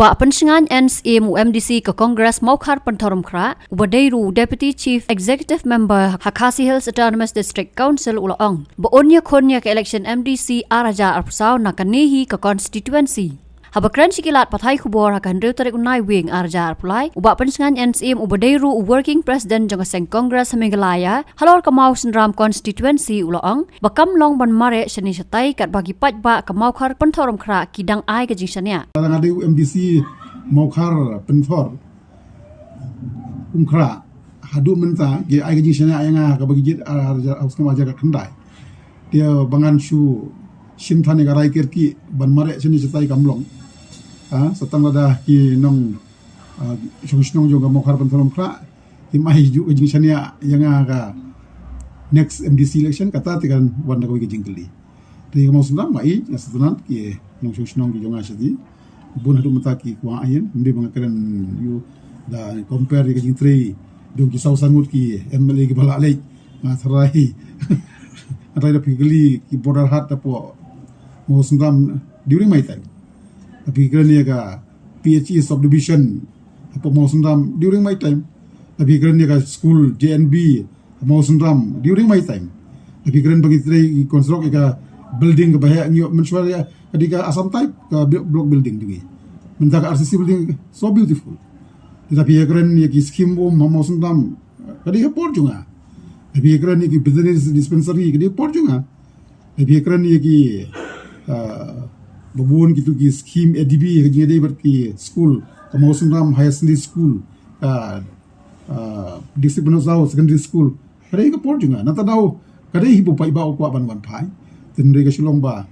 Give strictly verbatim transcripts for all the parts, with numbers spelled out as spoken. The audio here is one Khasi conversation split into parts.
Bah Pynsngain N Syiem, u M D C ka Congress Mawkhar Pynthorumkhrah, uba dei ruh u Deputy Chief Executive Member ha Khasi Hills Autonomous District Council, u la ong ba un ïakhun ïa ka election M D C ar hajar arphew saw na kane hi ka constituency. Haba kren sha ki lad pathai khubor ha ka hynriew tarik u Naiwieng ar hajar arphew lai, u Bah Pynsngain N Syiem, uba dei ruh u Working President jong ka seng Congress ha Meghalaya halor ka Mawsynram constituency, u la ong ba kam long ban mareh shane shatai katba ki paidbah ka Mawkhar Pynthorumkhrah ki dang ai ka jingshaniah. Nga dei u M D C Mawkhar Pynthorumkhrah, haduh mynta ki ai ka jingshaniah ïa nga kaba ki jied ar hajar, ar hajar khyndai. Te ba ngan shu shim than ïa ka rai kyrkieh ban mareh shane shatai kam long. Ha, sa tang lada ki nong, ah, shong shnong jong ka Mawkhar Pynthorumkhrah kim ai juh ka jingshaniah ïa nga ha ka next M D C election, kata te kan wan da kawei ka jingkylli. Te ka Mawsynram, ma i, nga sngewtynnat ki nongshong shnong ki jong nga shatei. Bun haduh mynta ki kwah ïa, ym dei ba nga kren ïa u da compare ïa ka jingtrei jong ki saw san ngut ki M L A kiba la leit. Nga tharai, nga tharai da phi kylli ki border hapoh Mawsynram during my time. Da phi kren ïa ka P H E subdivision hapoh Mawsynram during my time. Da phi kren ïa ka school J N B Mawsynram during my time. Da phi kren ba ngi trei construct ïa ka building kaba heh ngi ïoh mynshuwa ïa ka, dei ka Assam type ka bi-, block building dei. Mynta ka R C C building, so beautiful. Da phi kren ïa ki scheme um ha Mawsynram, ka dei ka por jong nga. Da phi kren ïa ki veterinary dispensary, ka dei ka por jong nga. Da phi kren ïa ki, ah, ba bun kitu ki scheme A D B, ka jingïadei bad ki school, ka Mawsynram Higher Secondary School, ka, ah, District Banuhsaw Secondary School. Ka dei ka por jong nga. Nangta daw ka dei hi ba u paidbah u kwah ban wan phai. Te hynrei ka shu long ba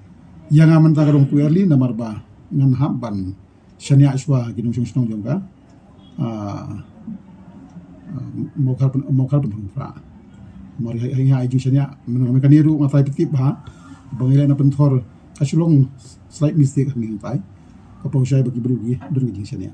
ïa nga mynta ka long too early, namar ba ngan hap ban shaniah shuwa ki nongshong shnong jong ka, ah, ah, Mawkhar Pyn-, Mawkhar Pynthorumkhrah. Namar ha, ha, ha i jingshaniah mynta mynta kane ruh nga tharai phi tip bha ba ngi leh na Pynthor, ka shu long slight mistake ha ngi hangtai. Ka pynshai ba ki briew ki don ka jingshaniah.